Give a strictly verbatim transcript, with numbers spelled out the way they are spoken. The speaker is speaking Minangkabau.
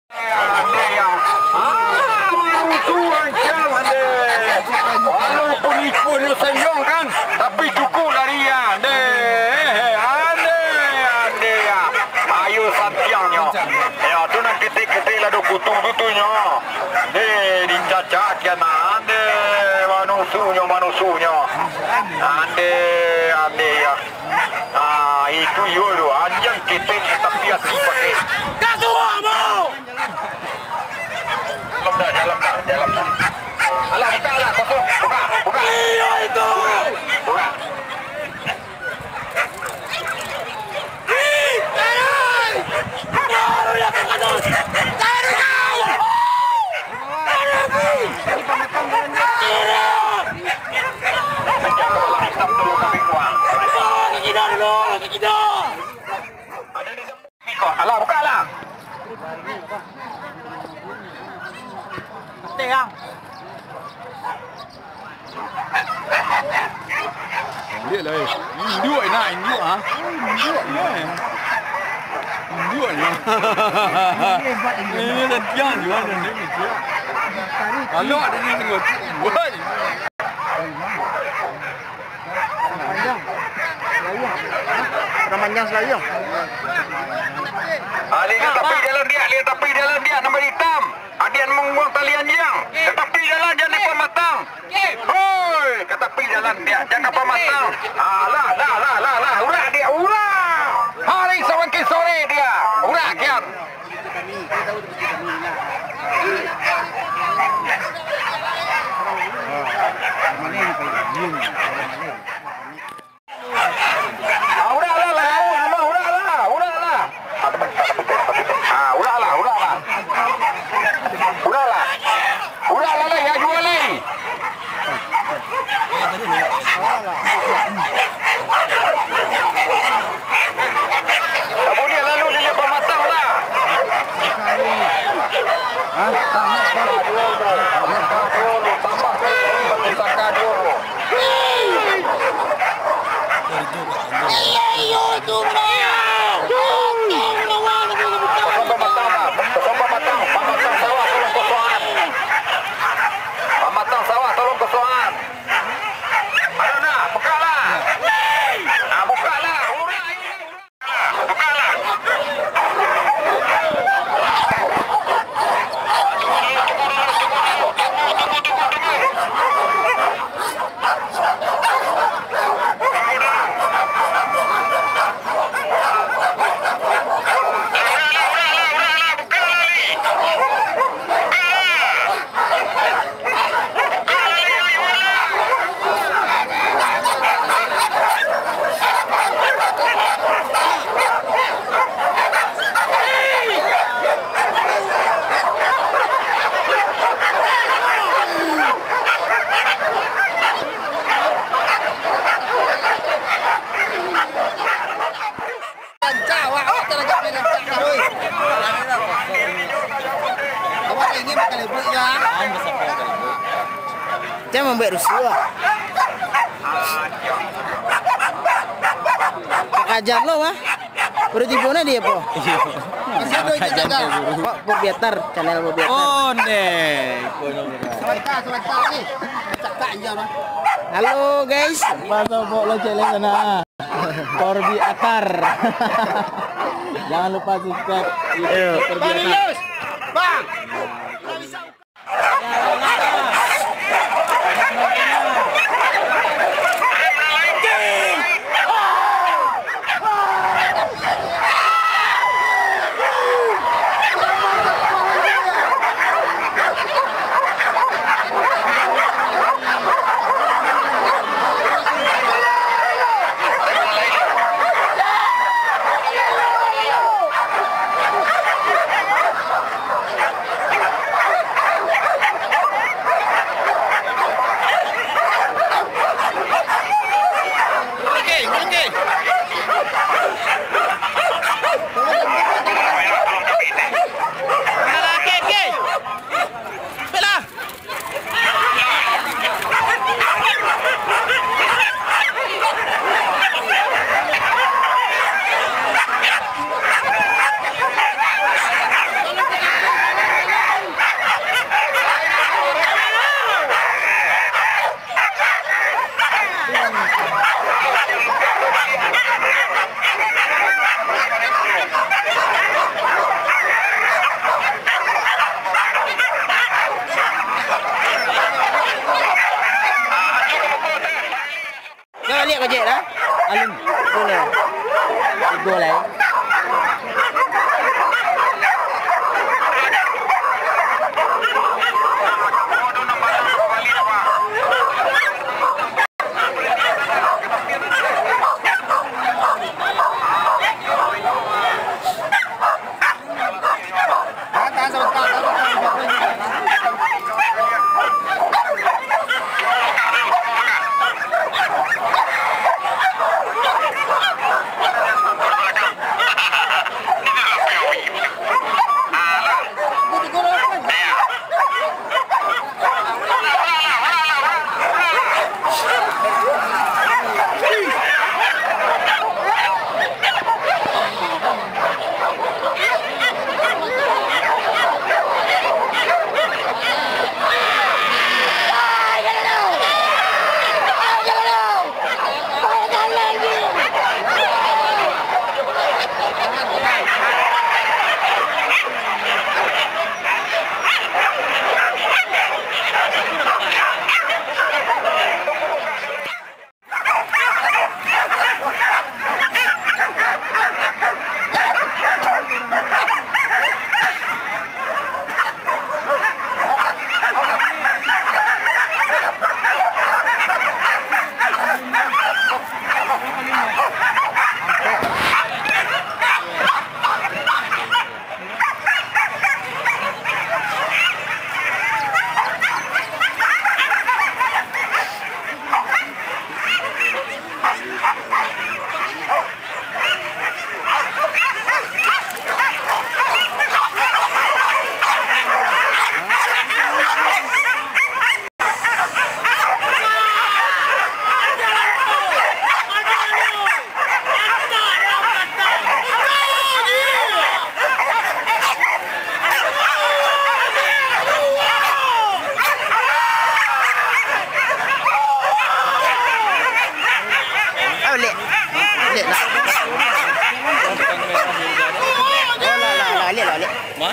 Ande, ya. Ah, manusu rancak, ande. Walaupun ikunyo sanjong kan, tapi cukup lari, ande. Ande, ande, ya. Ayo santiangnyo. Ya, tu nan ketek-ketek lado kutu tu, tu nyo. Ande, dicacak kian, ande. Manusunyo, manusunyo. Ande, ande, ya. Ah, itu iyo tu, anjiang ketek tapi ati pakai. Ka suah, Bang! Dalam dah, dalam dah, dalam dah. Alah, buka lah, kosong. Buka, buka. Iyo itu! Buka. Ih, tarik! Baru yang kena. Tarik, kau! Alah, buka lah. Lihat lah, eh. Induak, nak induak, ah. Induak, eh. Induak, ya. Ini dah tiang juga, dah tiang. Kalau ada ni tengok. Woi. Panjang. Selayang. Orang panjang selayang. Ah, lihat tapi dalam dia, lihat tapi dalam dia, nama hitam. Adian mangguang tali anjiang. Ka tapi jalan, jan dipamatang. Hoi, ka tapi jalan, jan ka pamatang. Alah, lah, lah, lah, lah. Urak, dia, urak. Hari sampai sore dia. Urak, kian. Ah, urak lah, lah, urak lah, urak lah, urak lah. Ah, urak lah, urak lah. Urak lah. Urak lah, lah, ya, jual, lah. Tak boleh lalu dia pamatang lah. Hah? Tambah, tambah, tambah, tambah, tambah, tambah, tambah. Kosong pamatang, Bang. Kosong pamatang. Pamatang sawah, tolong kosongan. Pamatang sawah, tolong kosongan. Ayo, nah, buka lah. Nah, buka lah. Urai, urai. Buka lah. Rancak, awak, awak taragak main rancak, oi. Awak ingin makan lebuk, ya? Jangan membuat rusuh, ah. Pakai jam lo, ah. Baru tibo na dia, po? Masih ada yang jaga. Pak, Bob Biatar, channel Bob Biatar. Oh, ndeh. Sebentar, sebentar ni. Cakap je, Bang. Halo, guys. Pasal Bob lo cek sana. Korbi Atar. Jangan lupa subscribe YouTube Korbi Atar. Bang! Kajek lah. Alun. Tigo lah. Tigo lah, eh. Ah, lek. Lek, nak. Oh, lah, lah, lah, lek, lah, lek. Ma?